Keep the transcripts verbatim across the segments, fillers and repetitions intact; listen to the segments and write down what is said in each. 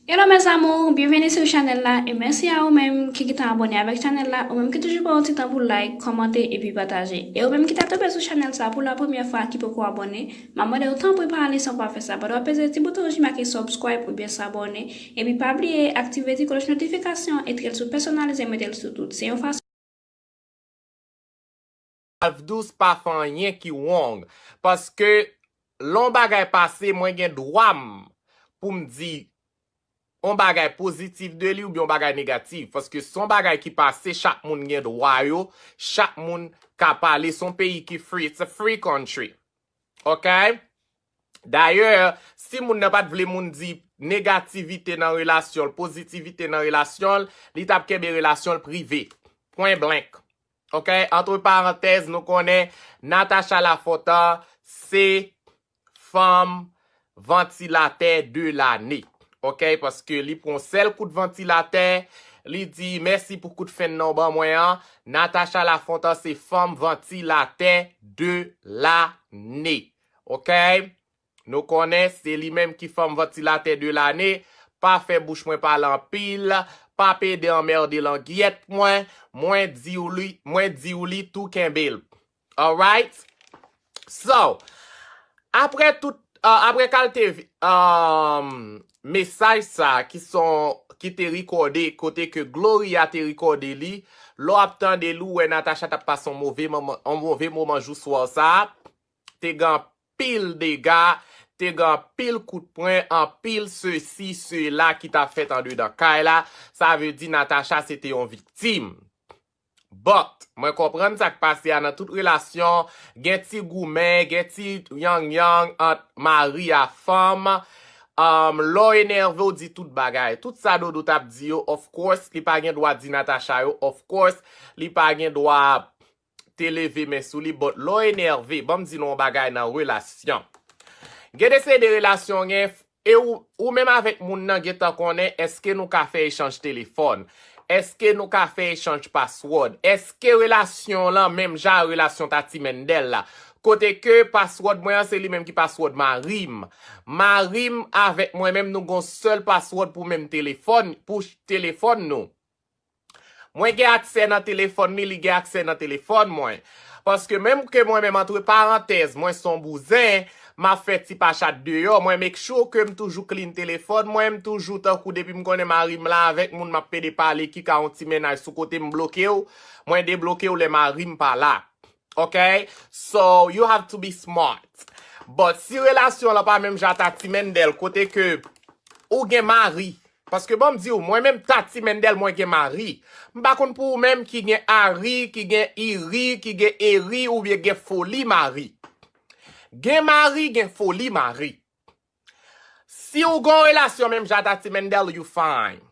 Hello mes amours, byenveni sou chanèl la e mèsi a ou menm ki gentan abòne avèk chanèl la, ou menm ki toujou pran yon ti tan pou like, kòmante epi pataje. E ou menm ki ta tonbe sou chanèl sa pou la premyè fwa ki poko abòne, m ap mande w tanpri pa ale san w pa fè sa pandan w ap peze ti bouton wouj ki make subscribe oubyen s'abonner. Epi pa bliye aktive ti kloch notifikasyon, etre l sou pèsonalize, mete l sou tout. Se yon fason Avdous pa fè anyen ki wrong. Paske lè yon bagay pase, mwen gen dwa m pou m di yon bagay pozitif de li oubyen yon bagay negatif. Paske se yon bagay ki pase, chak moun gen dwa yo, chak moun ka pale, se yon peyi ki free, it's a free country. Ok? Dayè, si moun nan pa t vle moun di negativite nan relasyon l, pozitivite nan relasyon l, li t ap kenbe relasyon l prive. Pwen blank. Ok? Antre parantèz, nou konnen Natacha Lafontan se fanm vantilatè de lane. Ok? Paske li pran sèl kout vantilatè, li di mèsi pou kout fèn nan w ban mwen an. Natacha Lafontan se fanm vantilatè de lane. Ok? Nou konnen se li menm ki fanm vantilatè de lane. Pa fè bouch mwen pale anpil. Pa pede anmède langyèt mwen. Mwen di w li, mwen di w li tou kenbe l. Alright? So, apre tout, uh, apre kalte um, mesaj sa ki son ki te rekòde kote ke Gloria te rekòde li, lè w ap tande li, ou wè Natacha t ap pase yon move moman, yon move moman jou swa sa, te gen anpil dega, te gen anpil kout pwen, anpil sesi, sela ki t ap fèt andedan kay la. Sa vle di Natacha se te yon viktim. But, mwen konprann sa k pase a nan tout relasyon, gen ti goumen, gen ti yang yang ant mari a fanm. Um, lè w enève, w di tout bagay. Tout sa Dodo t ap di yo, of course, li pa gen dwa di Natacha yo, of course, li pa gen dwa te leve men sou li, but lè w enève, ban m di nou yon bagay nan relasyon. Gen de seri de relasyon, gen, e ou, ou menm avèk moun nan gentan konnen èske nou ka fè echanj telefòn, èske nou ka fè echanj password, èske relasyon lan menm jan a relasyon Tati Mendel la, kote ke password mwen an se li menm ki password mari m, mari m avèk mwen menm nou gon sèl password pou menm telefòn, pou telefòn nou. Mwen gen aksè nan telefòn li, li gen aksè nan telefòn mwen. Paske menm ke mwen menm, antre parantèz, mwen se yon bouzen, m ap fè ti pachat deyò, mwen make sure ke m toujou clean telefòn mwen, m toujou tankou depi m konnen mari m la avèk moun m ap pede pale ki ka yon ti mennaj sou kote m bloke w, mwen debloke w lè mari m pa la. Ok? So, you have to be smart. But si relasyon lan pa menm jan a Tati Mendel, kote ke ou gen mari, paske ban m di w, mwen menm Tati Mendel, mwen gen mari. M pa konn pou ou menm ki gen Ari, ki gen Iri, ki gen Eri, oubyen gen foli mari. Gen mari, gen foli mari. Si w gen yon relasyon menm jan a Tati Mendel, you fine.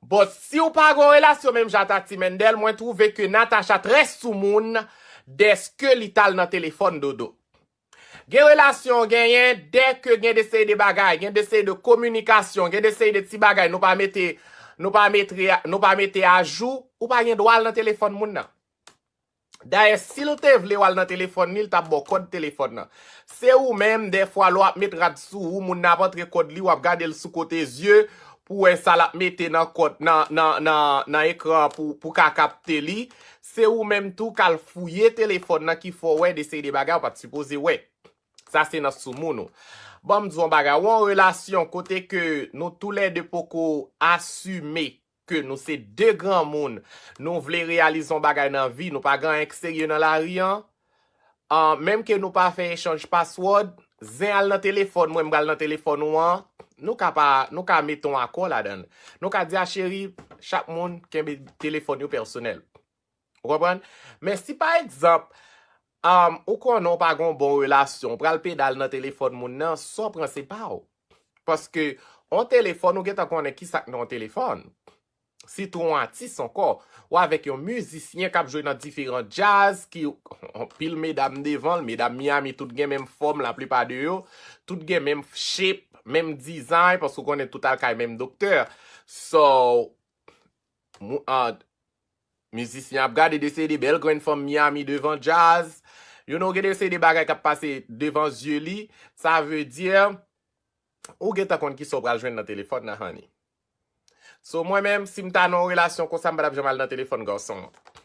But si w pa gen yon relasyon menm jan a Tati Mendel, mwen twouve ke Natacha trè soumoun dèske li t al nan telefòn Dodo. Gen relasyon w genyen, dèke gen de seri de bagay, gen de seri de kominikasyon, gen de seri de ti bagay nou pa mete, nou pa mete, nou pa mete ajou, ou pa gen dwa al nan telefòn moun nan. Dayè, si l te vle w al nan telefòn li, l t ap ba w kòd telefòn nan. Se ou menm, dèfwa, lè w ap met rad sou ou, moun nan ap antre kòd li, w ap gade l sou kote zye, pou w wè sa l ap mete nan kòd, nan, nan, nan, nan ekran an pou, pou ka kapte li. Se ou menm tou k al fouye telefòn nan ki fè w wè de seri de bagay ou pa t sipoze wè. Sa se nan soumoun ou. Ban m di w yon bagay, ou yon relasyon kote ke nou toulède poko asime ke nou se de granmoun, nou vle reyalize yon bagay nan vi, nou pa gen anyen k serye nan lari an, ah, menm ke nou pa fè echanj password, zen al nan telefòn mwen, m pral nan telefòn ou an, nou ka pa, nou ka mete yon akò ladan l. Nou ka di a cheri, chak moun kenbe telefòn yo pèsonèl. Ou konprann? Men si pa egzanp, um, ou konnen w pa gen yon bon relasyon, w pral pede al nan telefòn moun nan, sa w pran se pa w. Paske yon telefòn, ou gentan konnen kisa k nan yon telefòn. Sitou yon atis ankò, ou avèk yon mizisyen k ap jwe nan diferan djaz, ki anpil medam devan l, medam Miami tout gen menm fòm, laplipa de yo, tout gen menm shape, menm dizay, paske ou konnen tout al kay menm doktè. So, mou, ah, mizisyen ap gade de seri de bèl grenn fanm Miami devan djaz. You know, gen de seri de bagay k ap pase devan zye li. Sa vle di, ou gentan konn kisa w pral jwenn nan telefòn nan, honey. So, mwen menm, si m ta nan yon relasyon konsa, m pa t ap janm al nan telefòn gason an.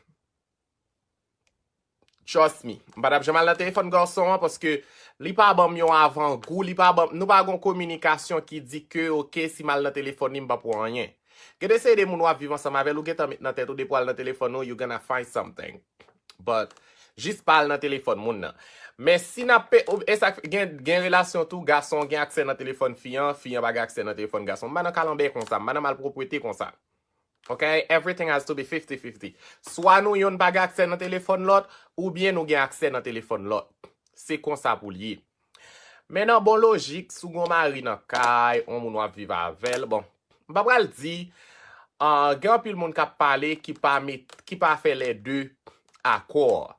Trust me. M pa t ap janm al nan telefòn gason an paske li pa ban m yon avangou, li pa ban m, nou pa gen yon kominikasyon ki di ke, oke, si m al nan telefòn li, m p ap wè anyen. Gen de seri de moun w ap viv ansanm avè l, ou gentan met nan tèt ou depi w al nan telefòn ou, you gonna find something. But, jis pa al nan telefòn moun nan. Men si n ap pe, e sa k fè, gen, gen relasyon tou, gason gen aksè nan telefòn fi an, fi an pa gen aksè nan telefòn gason. M pa nan kalanbè konsa, m pa nan malpwopwete konsa. Ok? Everything has to be fifty fifty. Swa nou yonn pa gen aksè nan telefòn lòt, oubyen nou gen aksè nan telefòn lòt. Se konsa pou l ye. Men nan bon lojik, si w gen yon mari nan kay, yon moun w ap viv avè l, bon, m pa pral di, ah, gen anpil moun k ap pale ki pa met, ki pa fè lè de akò.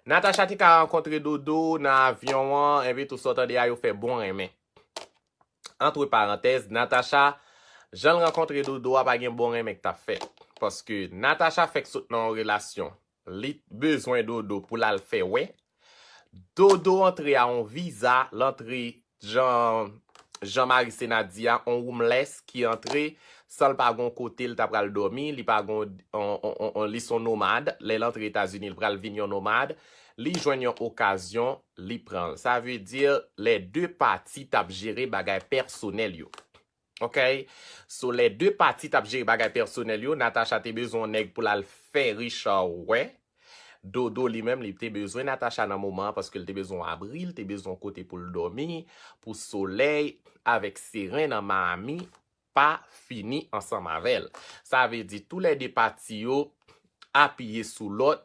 Natacha te ka rankontre Dodo nan avyon an, enben tou sa w tande a yo fè bon renmen. Antre parantèz, Natacha, jan l rankontre Dodo a, pa gen bon renmen k t ap fèt. Paske Natacha fèk sot nan yon relasyon. Li bezwen Dodo pou l al fè wè. Dodo antre a yon viza, l antre jan, jan Marie Senat di a, yon homeless ki antre san l pa gen yon kote l ta pral dòmi, li pa gen yon, yon, yon, yon, yon, li s on nomad. Lè l antre Etazini, l pral vin yon nomad. Li jwenn yon okazyon, li pran l. Sa vle di, lè de pati t ap jere bagay pèsonèl yo. Ok? So, lè de pati t ap jere bagay pèsonèl yo, Natacha te bezwen yon nèg pou l al fè Richard wè. Dodo li menm, li te bezwen Natacha nan moman an paske l te bezwen yon abri, l te bezwen yon kote pou l dòmi, pou solèy avèk seren nan Miami pa fini ansanm avè l. Sa vle di, tou lè de pati yo apiye sou lòt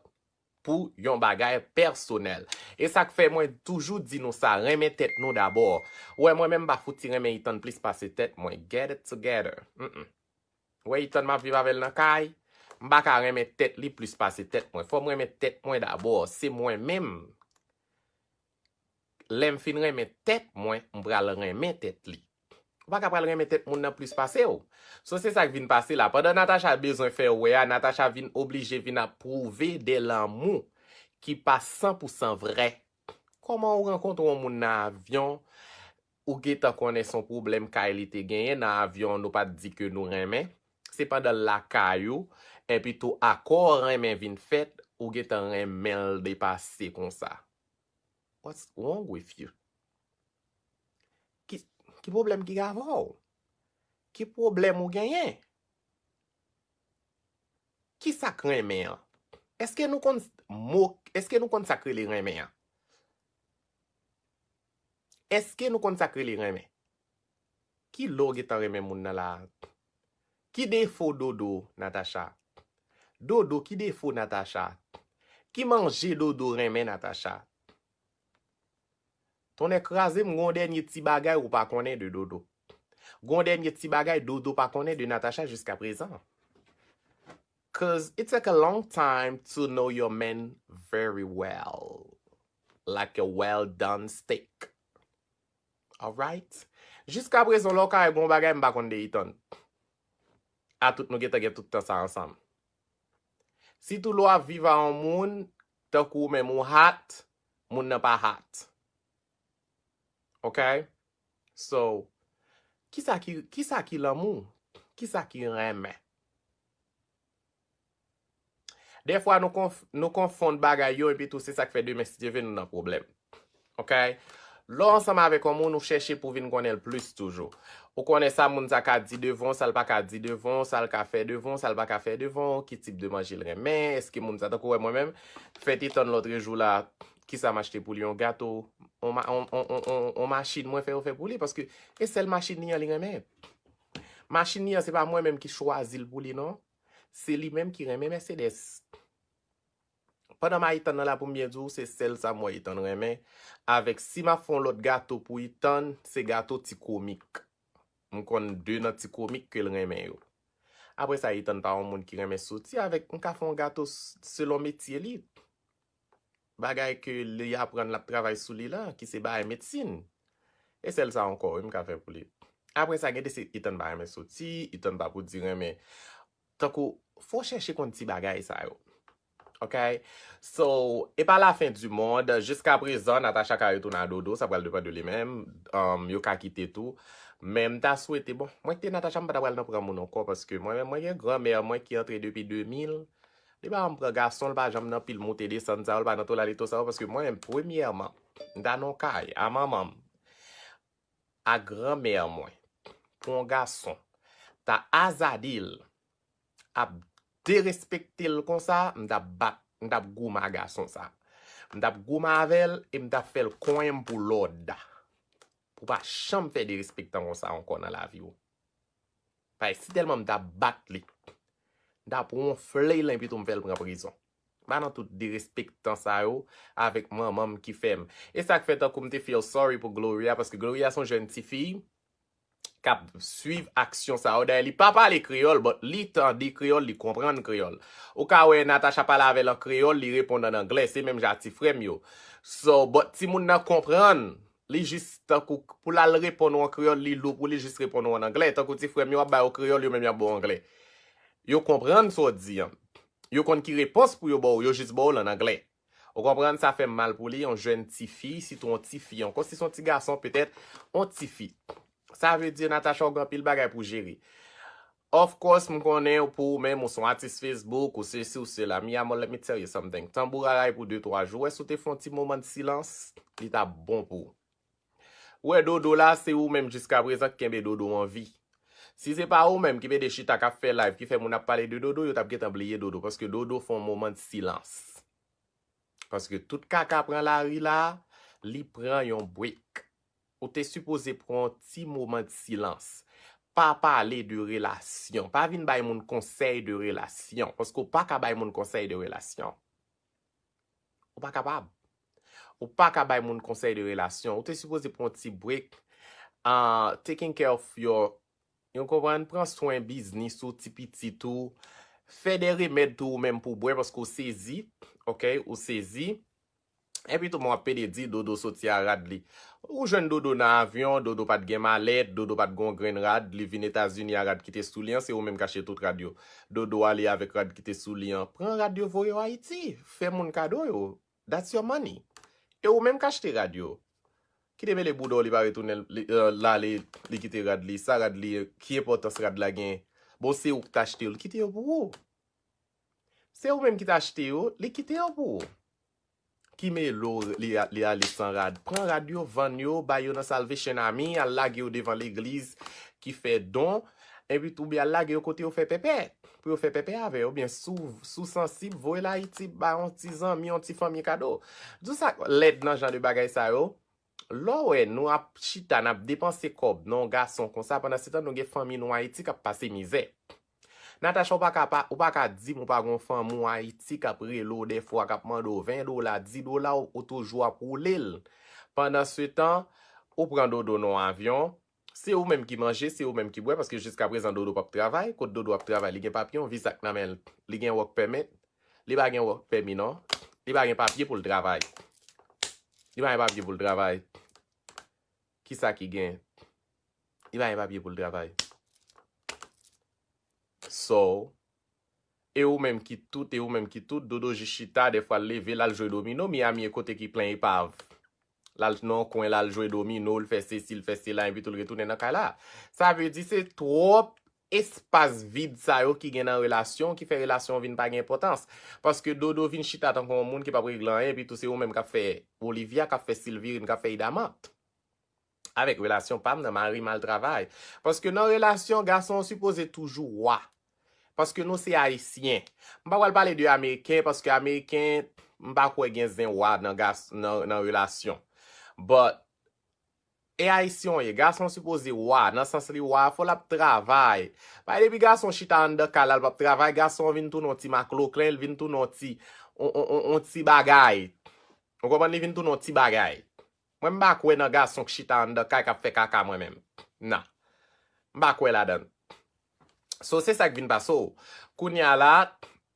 pou yon bagay pèsonèl. E sa k fè mwen toujou di nou sa, renmen tèt nou dabò. Ou wè, mwen menm m pa fouti renmen Ethan plis pase tèt mwen. Get it together. Mm-mm. Ou wè Ethan m ap viv avè l nan kay, m pa ka renmen tèt li plis pase tèt mwen. Fò m renmen tèt mwen dabò. Se mwen menm. Lè m fin renmen tèt mwen, m pral renmen tèt li. Ou pa ka pral renmen tèt moun nan plis pase w. So, se sa k vin pase la. Pandan Natacha bezwen fè wè a, Natacha vin oblije vin ap pwouve de lanmou ki pa san pou san vrè. Kòman ou rankontre yon moun nan avyon, ou gentan konnen se yon pwoblèm kay li te genyen nan avyon, nou pa t di ke nou renmen. Se pandan l lakay ou, enpi tou akò renmen vin fèt, ou gentan renmen l depase konsa. What's wrong with you? Ki, ki pwoblèm ki gen avè w? Ki pwoblèm ou genyen? Ki sa k renmen an? Èske nou konn mo, èske nou konn sa k rele renmen an? Èske nou konn sa k rele renmen? Ki lè w gentan renmen moun nan la? Ki defo Dodo, Natacha? Dodo, ki defo Natacha? Ki manje Dodo renmen, Natacha? Tonnè kraze m, gon dènye ti bagay ou pa konnen de Dodo. Gon dènye ti bagay Dodo pa konnen de Natacha jiska prezan. 'Cause it take a long time to know your man very well. Like a well done steak. Alright? Jiska prezan, lè w ka wè gon bagay m pa konn de Ethan. A tout nou gentan gen tout tan sa ansanm. Sitou lè w ap viv a yon moun, tankou ou menm ou hot, moun nan pa hot. Ok? So, kisa ki, kisa ki lanmou? Kisa ki renmen? Dèfwa nou konf, nou konfonn bagay yo epi tou se sa k fè demen si Dye vle nou nan pwoblèm. Ok? Lè w ansanm avèk yon moun, ou chèche pou vin konnen l plis toujou. Ou konnen sa moun sa ka di devan w, sa l pa ka di devan w, sa l ka fè devan w, sa l pa ka fè devan w, ki tip de manje l renmen, èske moun sa, tankou wè mwen menm, fèt Ethan lòtrejou la, kisa m achte pou li, yon gato, yon ma, yon, yon, yon, yon, yon machin mwen fè yo fè pou li, paske e sèl machin li an li renmen. Machin li an se pa mwen menm ki chwazi l pou li non. Se li menm ki renmen Mercedes. Pandan m a Ethan nan la pou m byen di w, se sèl sa m wè Ethan renmen. Avèk si m ap fè yon lòt gato pou Ethan, se gato ti komik. M konn de nan ti komik ke l renmen yo. Apre sa, Ethan pa yon moun ki renmen soti avèk, m ka fè yon gato s, selon metye li. Bagay ke li aprann l ap travay sou li la, ki se bagay medsin. E sèl sa ankò, wi, m ka fè pou li. Apre sa, gen de se Ethan pa renmen soti, Ethan pa pou di renmen. Tankou, fò w chèche konn ti bagay sa yo. Ok? So, e pa la fin du monde. Jiska prezan, Natacha ka retounen a Dodo, sa pral depann de li menm. Um, yo ka kite tou. Men m ta swete, bon, mwen kite Natacha, m pa ta pral nan pran moun ankò, paske mwen menm, mwen gen granmè mwen ki antre depi de mil. Li pa janm pran gason, li pa janm nan pil moute desann sa yo, li pa nan tolalito sa yo, paske mwen menm, premyèman, m ta nan kay a manman m, a granmè mwen, pou yon gason ta azade l, ap derespekte l konsa, m t ap bat, m t ap goumen a gason sa. M t ap goumen avè l e m t ap fè l konyen m pou lòd. Pou pa janm fè derespektan konsa ankò nan lavi w. Paske si tèlman m t ap bat li, m t ap wonfle l enpi tou m fè l pran prizon. M pa nan tout derespektan sa yo avèk manman m ki fè m. E sa k fè tankou m te feel sorry pou Gloria, paske Gloria se yon jèn tifi k ap swiv aksyon sa yo. Dayè, li pa pale kreyòl, but li tande kreyòl, li konprann kreyòl. Ou ka wè Natacha pale avè l an kreyòl, li reponn an anglè. Se menm jan a ti frè m yo. So, but timoun nan konprann, li jis tankou pou l al reponn ou an kreyòl, li lou pou li jis reponn ou an anglè. Tankou ti frè m yo ap ba yo kreyòl, yo menm y ap ba w anglè. Yo konprann sa w di an. Yo konn ki repons pou yo ba w, yo jis ba w l an anglè. Ou konprann, sa fè m mal pou li, yon jèn tifi, sitou yon tifi ankò. Si se yon ti gason, petèt, yon tifi. Sa vle di, Natacha, ou gen anpil bagay pou jere. Of course, m konnen pou ou menm, ou se yon atis Facebook, ou sesi, ou sela. Mi amor, let me tell you something. Tanbou raray pou de, twa jou. Wè, si w te fè yon ti moman de silans, li t ap bon pou ou. Ou wè, Dodo la, se ou menm jiska prezan ki kenbe Dodo an vi. Si se pa ou menm ki mete chita k ap fè live, ki fè moun ap pale de Dodo, yo t ap gentan bliye Dodo, paske Dodo fè yon moman de silans. Paske tout kaka pran lari la, li pran yon break. Ou te sipoze pran yon ti moman de silans. Pa pale de relasyon. Pa vin bay moun konsèy de relasyon. Paske w pa ka bay moun konsèy de relasyon. Ou pa kapab. Ou pa ka bay moun konsèy de relasyon. Ou te sipoze pran yon ti break. Ah, taking care of your, ou konprann, pran swen biznis ou, ti pitit ou. Fè de remèd tou ou menm pou bwè, paske ou sezi. Ok, ou sezi. Epi tou, mwen ap pede di, Dodo soti a rad li. Ou jwenn Dodo nan avyon, Dodo pa t gen malèt, Dodo pa t gen yon grenn rad, li vin Etazini a rad ki te sou li an, se ou menm k achte tout rad yo. Dodo ale avèk rad ki te sou li an. Pran rad yo, voye yo Ayiti. Fè moun kado yo. That's your money. E ou menm k achte rad yo. Ki te mele bouda w, li pa retounen, li, eh, l ale, li kite rad li. Sa rad li, ki enpòtans rad la gen? Bon, se ou ki t achte yo, li kite yo pou ou. Se ou menm ki t achte yo, li kite yo pou ou. Ki mele w, li, li ale san rad. Pran rad yo, vann yo, bay yo nan Salvation Army, al lage yo devan legliz ki fè don, epi tou oubyen al lage yo kote yo fè pèpè, pou yo fè pèpè avè yo, oubyen si w, si w sansib, voye l Ayiti, bay yon ti zanmi, yon ti fanmi kado. Di w sa k lèd nan jan de bagay sa yo, lè w wè nou ap chita, n ap depanse kòb nan yon gason konsa, pandansetan nou gen fanmi nou Ayiti k ap pase mizè. Natacha, ou pa ka pa, ou pa ka di m ou pa gen yon fanmi w Ayiti k ap rele w dèfwa, k ap mande w ven dola, dis dola, ou, ou toujou ap woule l. Pandansetan, ou pran Dodo nan yon avyon, se ou menm ki manje, se ou menm ki bwè, paske jiska prezan Dodo p ap travay. Kot Dodo ap travay? Li gen papye, yon viza k nan men l. Li gen work permit? Li pa gen work permit, non. Li pa gen papye pou l travay. Li pa gen papye pou l travay. Kisa ki gen? Li pa gen papye pou l travay. So, e ou menm ki tout, e ou menm ki tout, Dodo jis chita, dèfwa l leve, l al jwe domino, Miami e kote ki plen epav. L al nan yon kwen, l al jwe domino, l fè sesi, l fè sela, epi tou l retounen nan kay la. Sa vle di se twòp espas vid sa yo ki gen nan relasyon, ki fè relasyon vin pa gen enpòtans. Paske Dodo vin chita tankou yon moun ki p ap regle anyen, epi tou se ou menm k ap fè Olivia, k ap fè Silvirine, k ap fè Idamant. Avèk relasyon pa m nan, mari m al travay. Paske nan relasyon, gason an sipoze toujou wa. Paske nou se Ayisyen. M pa pral pale de Ameriken, paske Ameriken, m pa kwè gen zen wa nan gas-, nan, nan relasyon. But, e Ayisyen w ye, gason sipoze wa, nan sans li wa, fò l ap travay. Paske depi gason chita anndan kay la, l p ap travay, gason an vin tounen yon ti makloklè, l vin tounen yon ti, on, on, on, on ti bagay. Ou konprann, li vin tounen yon ti bagay. Mwen, m pa kwè nan gason k chita anndan kay k ap fè kaka mwen menm. Non. M pa kwè ladan l. So, se sa k vin pase w. Kounye a la,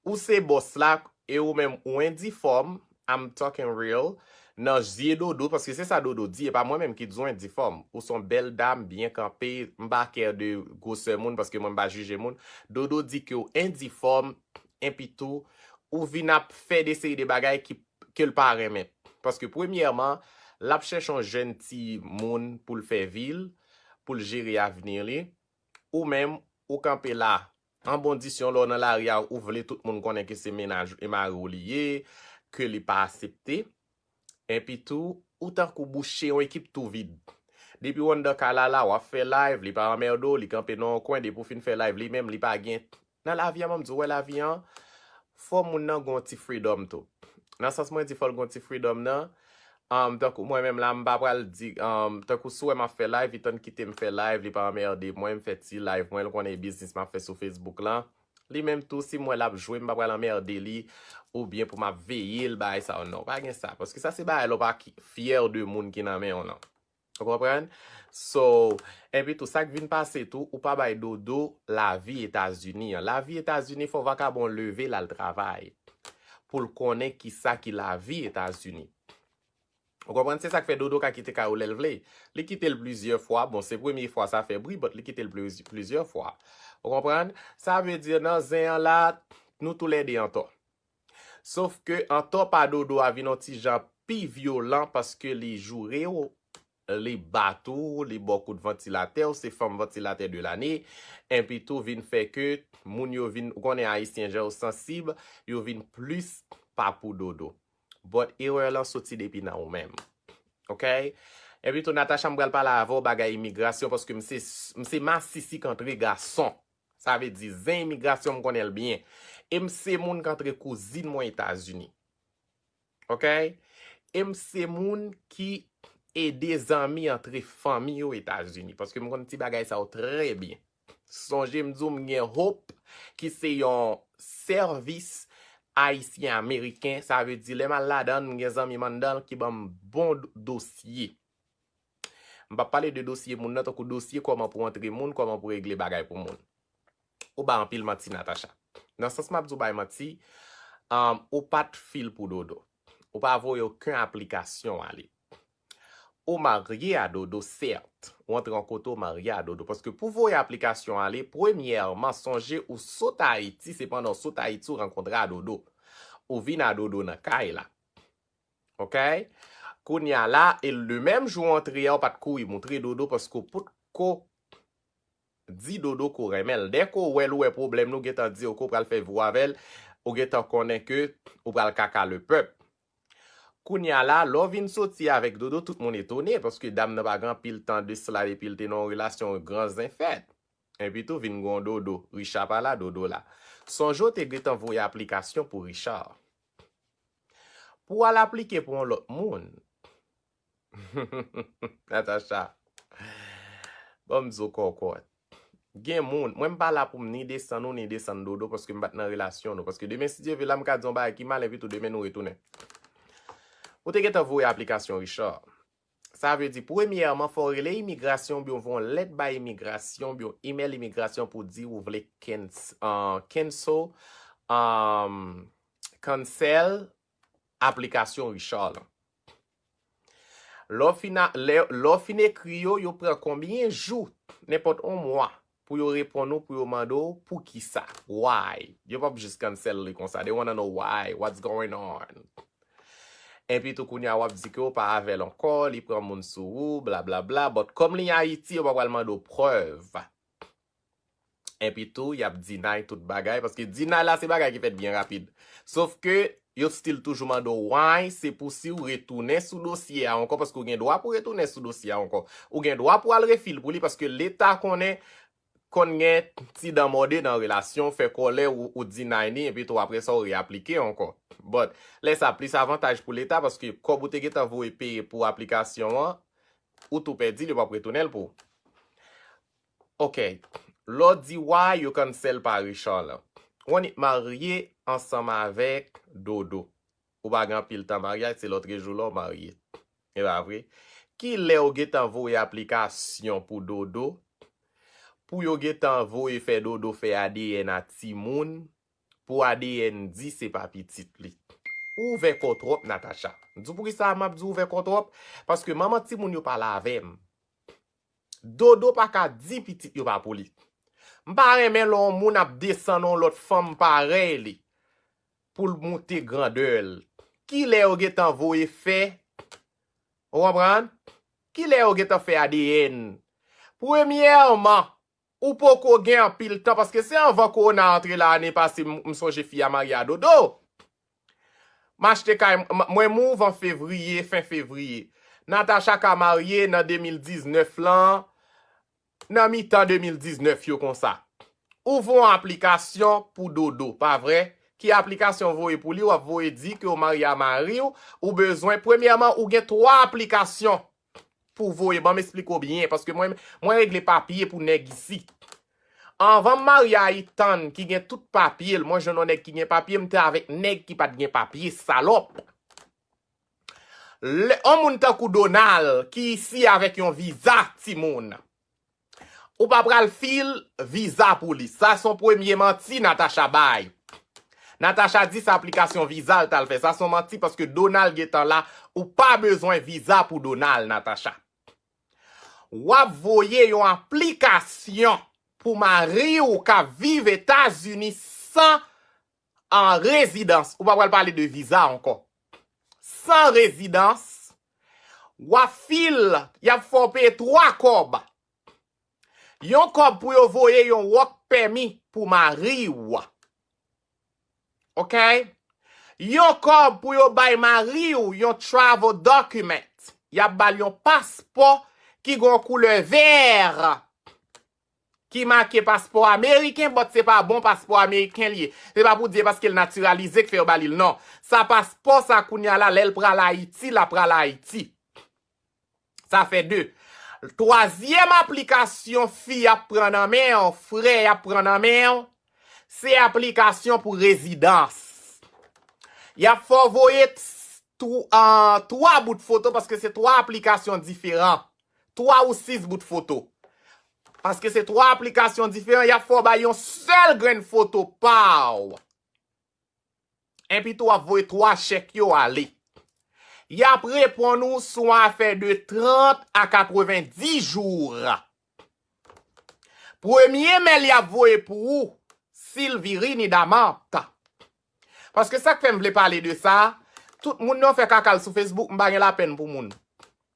ou se bòs la, e ou menm, ou endifòm, I'm talking real, nan zye Dodo, paske se sa Dodo di, e pa mwen menm ki di w endifòm. Ou se yon bèl dam, byen kanpe, m pa care de gwosè moun, paske mwen, m pa jije moun. Dodo di ke w endifòm, enpi tou, ou vin ap fè de seri de bagay ki, ke l pa renmen. Paske premyèman, l ap chèche yon jèn ti moun pou l fè vi l. pou l jere avni li, ou menm, ou kanpe la, an bondisyon lè w nan lari a, ou vle tout moun konnen ke se mennaj e mari w li ye, ke li pa aksepte. Epi tou, ou tankou bouche yon ekip tou vid. Depi w anndan kay la la, w ap fè live, li pa anmède w, li kanpe nan yon kwen, depi w fin fè live, li menm, li pa gen. Nan lavi a, mwen m di w, wè lavi a, fò moun nan gon ti freedom tou. Nan sans mwen di fò l gon ti freedom nan, um, tankou mwen menm la, m pa pral di, um, tankou si w wè m ap fè live, li tann kite m fè live, li pa anmède mwen, m fè ti live mwen, l konnen e biznis m ap fè sou Facebook lan. Li menm tou, si m wè l ap jwe, m pa pral anmède li, oubyen pou m ap veye l, bagay sa yo, non, pa gen sa. Paske sa se bagay lè w pa ki, fyè de moun ki nan men w lan. Ou konprann? So, epi tou, sa k vin pase tou, ou pa bay Dodo lavi Etazini an. Lavi Etazini, fò vakabon leve l al travay. Pou l konnen kisa ki lavi Etazini. Ou konprann? Se sa k fè Dodo ka kite kay ou lè l vle. Li kite l plizyè fwa. Bon, se premye fwa sa fè bri, but li kite l pliz-, plizyè fwa. Ou konprann? Sa vle di, nan zen an la, nou toulède antò. Sof ke antò pa Dodo a vin yon ti jan pi vyolan paske li joure w, li bat ou, li ba w kout vantilatè, ou se fanm vantilatè de lane, epi tou vin fè ke moun yo vin, ou konnen Ayisyen jan yo sansib, yo vin plis pa pou Dodo. But erè lan soti depi nan ou menm. Ok? Epi tou, Natacha, m pral pale avè w bagay imigrasyon, paske m se, m se masisi k antre gason. Sa vle di, zen imigrasyon, m konnen l byen. E m se moun k antre kouzin mwen Etazini. Ok? E m se moun ki ede zanmi antre fanmi yo Etazini. Paske m konn ti bagay sa yo trè byen. Sonje m di w m gen Hope, ki se yon sèvis ayisyen ameriken. Sa vle di, lè m al ladan l, m gen zanmi m anndan l ki ban m bon do-, dosye. M p ap pale de dosye moun nan, tankou dosye kòman pou antre moun, kòman pou regle bagay pou moun. Ou bay anpil manti, Natacha. Nan sans m ap di w bay manti, um, ou pa t fil pou Dodo. Ou pa voye okenn aplikasyon ale. Ou marye a Dodo, sèt. Ou antre yon kote, ou marye a Dodo. Paske pou voye aplikasyon ale, premyèman, sonje ou sot Ayiti, se pandan w sot Ayiti ou rankontre a Dodo. Ou vin a Dodo nan kay la. Ok? Kounye a la, e le menm jou w antre a, ou pa t kouri moutre Dodo paske w potko di Dodo ke w renmen l. Dèke w wè l, ou wè pwoblèm li, ou gentan di, ok, ou pral fè vi w avè l, ou gentan konnen ke ou pral kaka lepèp. Kounye a la, lè w vin soti avèk Dodo, tout moun etone, paske dam nan pa gen anpil tan de sila depi l te nan yon relasyon, gran zen fèt. Epi tou vin gon Dodo. Richard pa la, Dodo la. Sonje w te gentan voye aplikasyon pou Richard. Pou w al aplike pou yon lòt moun. Natacha, ban m di w kòkòt. Gen moun, mwen m pa la pou m ni desann ou, ni desann Dodo, paske m pa t nan relasyon nou. Paske demen, si Dye vle, la m ka di yon bagay ki mal, epi tou demen nou retounen. Ou te gentan voye aplikasyon, Richard. Sa vle di, premyèman, fò w rele imigrasyon, oubyen w voye yon lèt bay imigrasyon, oubyen yon imèl imigrasyon pou di ou vle cans-, uh, cancel, um, cancel aplikasyon Richard lan. Lè w fin a, lè, lè w fin ekri yo, yo pran konbyen jou? Nenpòt yon mwa pou yo reponn ou, pou yo mande w poukisa. Why? Yo p ap jis cancel li konsa. They wanna know why, what's going on. Epi tou kounye a w ap di ke w pa avè l ankò, li pran moun sou ou, blablabla. But kòm li Ayiti, yo pa pral mande w prèv. Epi tou, y ap deny tout bagay, paske deny la se bagay ki fèt byen rapid. Sof ke yo still toujou mande w why, se pou si w retounen sou dosye a ankò, paske w gen dwa pou w retounen sou dosye a ankò. Ou gen dwa pou w al refil pou li, paske Leta konnen konn gen ti dan mòde nan relasyon, fè kòlè ou, ou deny li, epi tou apre sa w reaplike ankò. But, lè sa plis avantaj pou Leta, paske kòb ou te gentan voye peye pou aplikasyon an, ou tou pèdi l, yo p ap retounen l pou ou. Ok, lè w di why yo cancel pa Richard lan. Ou annik marye ansanm avèk Dodo. Ou pa gen anpil tan maryaj, se lòtrejou la w marye. E pa vre? Kilè w gentan voye aplikasyon pou Dodo? Pou yo gentan voye fè Dodo fè A D N a timoun? Pou A D N di se pa pitit li. Ou ouvè kò w twòp, Natacha. M di w poukisa m ap di w ouvè kò w twòp? Paske manman timoun yo pale avè m. Dodo pa ka di pitit yo pa pou li. M pa renmen lè yon moun ap desann yon lòt fanm parèy li pou l moute grandè l. Kilè yo gentan voye fè? Ou konprann? Kilè yo gentan fè A D N Premyèman, ou poko gen anpil tan, paske se anvan kowona antre la ane pase, m, m sonje fi a marye a Dodo. M achte kay, m, mwen move an fevriye, fen fevriye. Natacha ka marye nan de mil diznèf lan, nan mitan de mil diznèf yo konsa. Ou voye yon aplikasyon pou Dodo, pa vre? Ki aplikasyon w voye pou li? W ap voye di ke w marye a mari w, ou bezwen, premyèman, ou gen twa aplikasyon pou voye. Ban m esplike w byen, paske mwen, mwen regle papye pou nèg isit. Anvan m marye a Ethan, ki gen tout papye l, mwen jwenn yon nèg ki gen papye, m te avèk nèg ki pa t gen papye, salòp. Lè, yon moun tankou Donald, ki isi avèk yon viza, timoun. Ou pa pral fil viza pou li. Sa se yon premye manti Natacha bay. Natacha di se aplikasyon viza l t al fè. Sa se yon manti paske Donald gentan la, ou pa bezwen viza pou Donald, Natacha. W ap voye yon aplikasyon pou mari w k ap viv Etazini san an rezidans. Ou pa pral pale de viza ankò. San rezidans, w ap fil, y ap fè w peye twa kòb. Yon kòb pou yo voye yon work permit pou mari w. Oke? Yon kòb pou yo bay mari w yon travel document. Y ap ba l yon paspò ki gen yon koulè vè, ki make paspò ameriken, but se pa bon paspò ameriken li ye. Se pa pou di paske l natiralize k fè yo ba li l, non. Sa paspò sa kounye a la, lè l pral Ayiti, l ap pral Ayiti. Sa fè de. Twazyèm aplikasyon fi ap pran nan men w, frè y ap pran nan men w, se aplikasyon pou rezidans. Y ap fè w voye t-, tw-, an, twa bout foto, paske se twa aplikasyon diferan. Twa ou sis bout foto. Paske se twa aplikasyon diferan, y ap fè w bay yon sèl grenn foto pa w. Epi tou, w ap voye twa chèk yo ale. Y ap reponn ou sou afè de trant a katrevenndis jou. Premye mèl y ap voye pou ou, si l vire ni damant. Paske sa k fè m vle pale de sa, tout moun nan fè kaka l sou Facebook, m pa gen lapenn pou moun.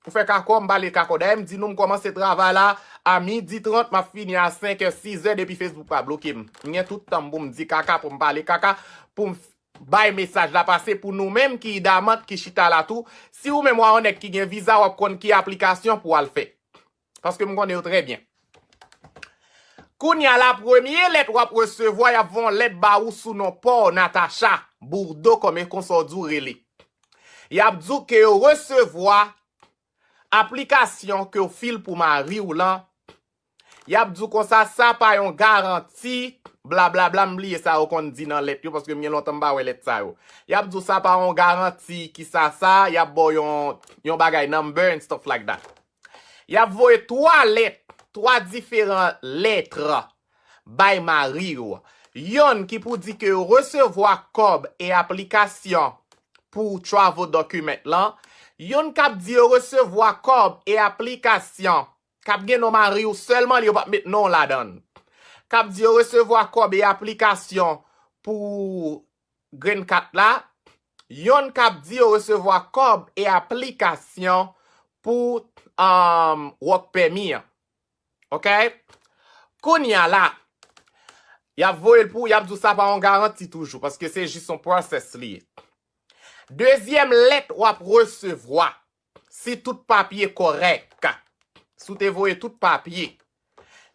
Ou fè kaka w, m pale kaka w. Dayè, m di nou, m kòmanse travay la a midi trant, m ap fini a senk è, sis è, depi Facebook pa bloke m. M gen tout tan m pou m di kaka, pou m pale kaka, pou m f-, bay mesaj la pase pou nou menm ki damant, ki chita la tou. Si ou menm w a yon nèg ki gen viza, w ap konn ki aplikasyon pou w al fè. Paske m konnen yo trè byen. Kounye a la, premye lèt w ap resevwa, y ap voye yon lèt ba ou sou non pa w, Natacha Bourdeau, kòm e konsa w di w rele. Y ap di w ke yo resevwa aplikasyon ke w fil pou mari w lan. Y ap di w konsa, sa pa yon garanti, blablabla, m bliye sa yo konn di nan lèt yo, paske m gen lontan m pa wè lèt sa yo. Y ap di w sa pa yon garanti, ki sa sa, y ap ba w yon, yon bagay number and stuff like that. Y ap voye twa lèt, twa diferan lèt bay mari w. Yonn ki pou di ke yo resevwa kòb e aplikasyon pou travel document lan. Yonn k ap di yo resevwa kòb e aplikasyon k ap gen non mari w sèlman, yo p ap met non w ladan l. K ap di yo resevwa kòb e aplikasyon pou green card la. Yonn k ap di yo resevwa kòb e aplikasyon pou, um, work permit an. Oke? Kounye a la, y ap voye l pou, y ap di w sa pa yon garanti toujou, paske se jis yon process li ye. Dezyèm lèt w ap resevwa, si tout papye kòrèk, si w te voye tout papye,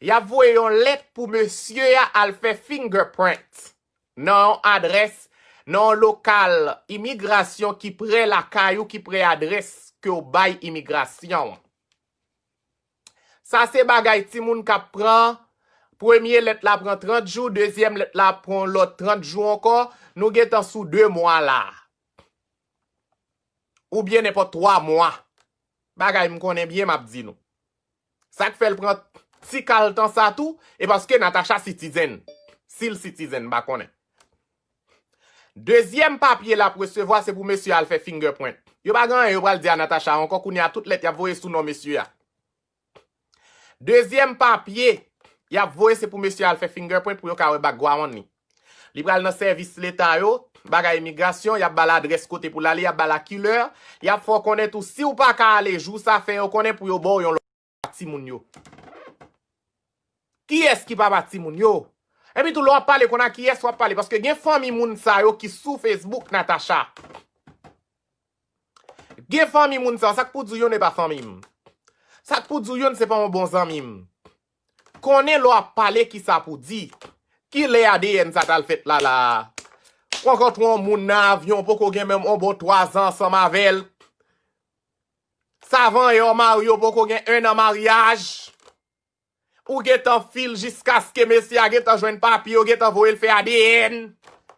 y ap voye yon lèt pou mesye a al fè fingerprint nan yon adrès, nan yon lokal imigrasyon ki pre lakay ou, ki pre adrès ke w bay imigrasyon an. Sa se bagay timoun k ap pran. Premye lèt la pran trant jou, dezyèm lèt la pran lòt trant jou ankò. Nou gentan sou de mwa la. Oubyen nenpòt twa mwa. Bagay m konnen byen, m ap di nou. Sa k fè l pran ti kal tan sa tou, e paske Natacha citizen. Si l citizen, m pa konnen. Dezyèm papye l ap resevwa, se pou mesye a al fè fingerprint. Yo pa gen anyen yo pral di a Natacha ankò, kounye a tout lèt y ap voye sou non mesye a. Dezyèm papye y ap voye, se pou mesye a al fè fingerprint pou yo ka wè background li. Li pral nan sèvis leta yo, bagay imigrasyon, y ap ba l adrès kote pou l ale, y ap ba l a kilè, y ap fè w konnen tou si w pa ka ale jou sa, fè yo konnen pou yo ba w yon lòt timoun yo. Kiyès ki papa timoun yo? Epi tou, lè w ap pale, konn a kiyès w ap pale, paske gen fanmi moun sa yo ki sou Facebook, Natacha. Gen fanmi moun sa yo, sa k pou di w youn e pa fanmi m. Sa k pou di w youn se pa yon bon zanmi m. Konnen lè w ap pale kisa pou di. Kilè A D N sa t al fèt la la a? Rankontre yon moun nan avyon, poko gen menm yon bon twa zan ansanm avè l. Savan e w marye, w poko gen en an maryaj. Ou gentan fil jiskaske mesye a gentan jwenn papye, yo gentan voye l fè A D N.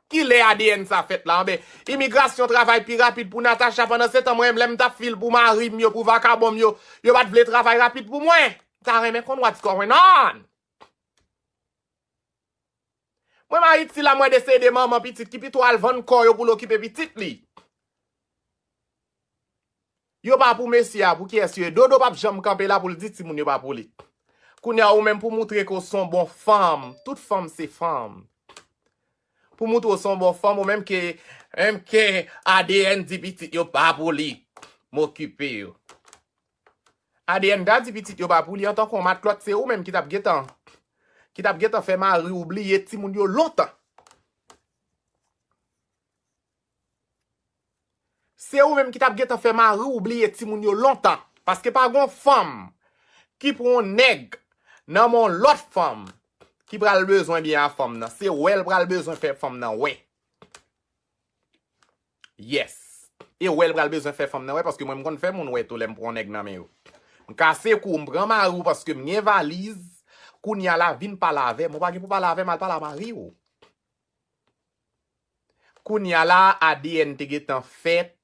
Kilè A D N sa fèt la? Anben, imigrasyon travay pi rapid pou Natacha, pandan se tan mwen menm lè m t ap fil pou mari m yo, pou vakabon m yo, yo pa t vle travay rapid pou mwen. M ta renmen konn what's going on. Mwen m Ayiti la, mwen desede manman pitit ki pito al vann kò yo pou l okipe pitit li. Yo pa pou mesye a, pou kiyès yo ye? Dodo p ap janm kanpe la pou l di timoun yo pa pou li. Kounye a, ou menm pou moutre ke w se yon bon fanm, tout fanm se fanm. Pou moutre w se yon bon fanm, ou menm ke, menm ke A D N di pitit yo pa pou li, m okipe yo. A D N ta di pitit yo pa pou li antanke yon matlòt, se ou menm ki t ap gentan, ki t ap gentan fè mari w bliye timoun yo lontan. Se ou menm ki t ap gentan fè mari w bliye timoun yo lontan. Paske pa gon fanm ki pran yon nèg nan men yon lòt fanm ki pral bezwen byen a fanm nan. Se wè l pral bezwen fè fanm nan wè. Yes. E wè l pral bezwen fè fanm nan wè, paske mwen m konn fè moun wè tou lè m pran yon nèg nan men yo. M kase kou, m pran mari w paske m gen valiz. Kounye a la, vin pale avè m. Ou pa gen pou pale avè m, al pale a mari w. Kounye a la, A D N te gentan fèt.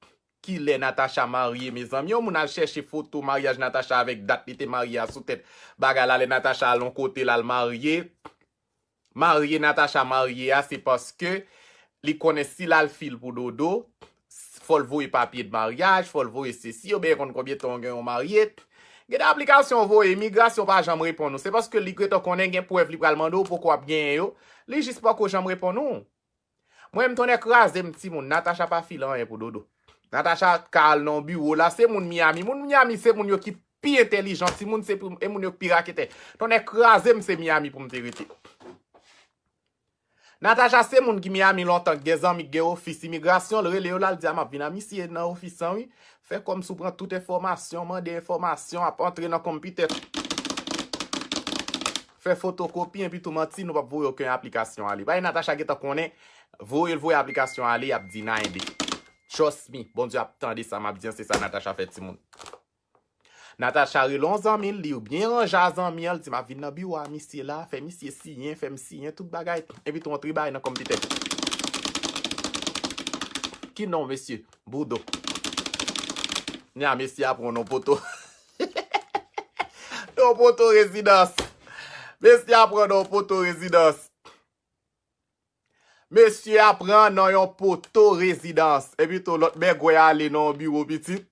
Kilè Natacha marye, mezanmi? Yon moun al chèche foto maryaj Natacha avèk dat li te marye a sou tèt bagay la, lè Natacha al yon kote, l al marye. Marye Natacha marye a, se paske li konnen si l al fil pou Dodo, fò l voye papye de maryaj, fò l voye sesi, yo byen konn konbyen tan w gen yon marye. Gen de aplikasyon w voye, imigrasyon pa janm reponn ou. Se paske li gentan konnen gen prèv li pral mande w, poko ap genyen yo. Li jis poko janm reponn ou. Mwen menm, tonnè kraze m, timoun, Natacha pa file anyen pou Dodo. Natacha ka al nan yon biwo la, se moun Miami. Moun Miami se moun yo ki pi entèlijan, timoun, se pou, e moun yo ki pi raketè. Tonnè kraze m, se Miami pou m te rete. Natacha se moun ki Miami lontan, ki gen zanmi, ki gen ofis imigrasyon, l rele yo la, l di a, m ap vin a misye nan ofis lan wi. Fè kòmsi w pran tout enfòmasyon, mande enfòmasyon, ap antre nan konpitè. Fè fotokopi, epi tou manti, nou p ap voye okenn aplikasyon ale. Bay Natacha gentan konnen, voye l voye aplikasyon ale, y ap deny li. Trust me, Bondye ap tande sa m ap di an, se sa Natacha fè timoun. Natacha rele yon zanmi l, li byen ranje a zanmi an, li di, "M ap vin nan biwo a misye la, fè misye siyen, fè m siyen, tout bagay." Epi tou antre bay nan konpitè. Ki non mesye? Boudo. Nya mesye a pran non poto. Non poto rezidans. Mesye a pran non poto rezidans. Mesye a pran nan yon poto rezidans. Epi tou lòt bègwè ale nan yon biwo pitit.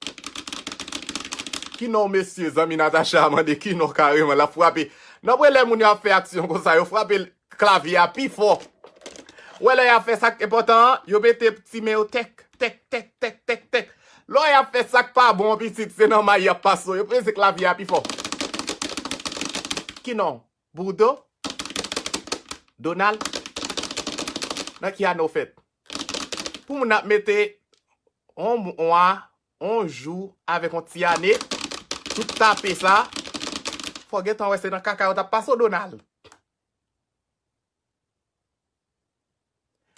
Ki non mesye? Zanmi Natacha a mande ki non kareman. L ap frape. Nan premye lè moun yo ap fè aksyon konsa, yo frape klavye a pi fò. Ou wè lè y ap fè sa k enpòtan an, yo mete ti men yo tèk, tèk, tèk, tèk, tèk, tèk. Lè y ap fè sa k pa bon an pitit, se nan may y ap pase w. Yo peze klavye a pi fò. Ki non? Boudo? Donald? Nan ki ane w fèt? Pou moun ap mete yon mwa, yon jou avèk yon ti ane, tout tape sa, fò gentan wè se nan kaka yo t ap pase w, Donald.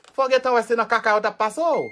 Fò gentan wè se nan kaka yo t ap pase w.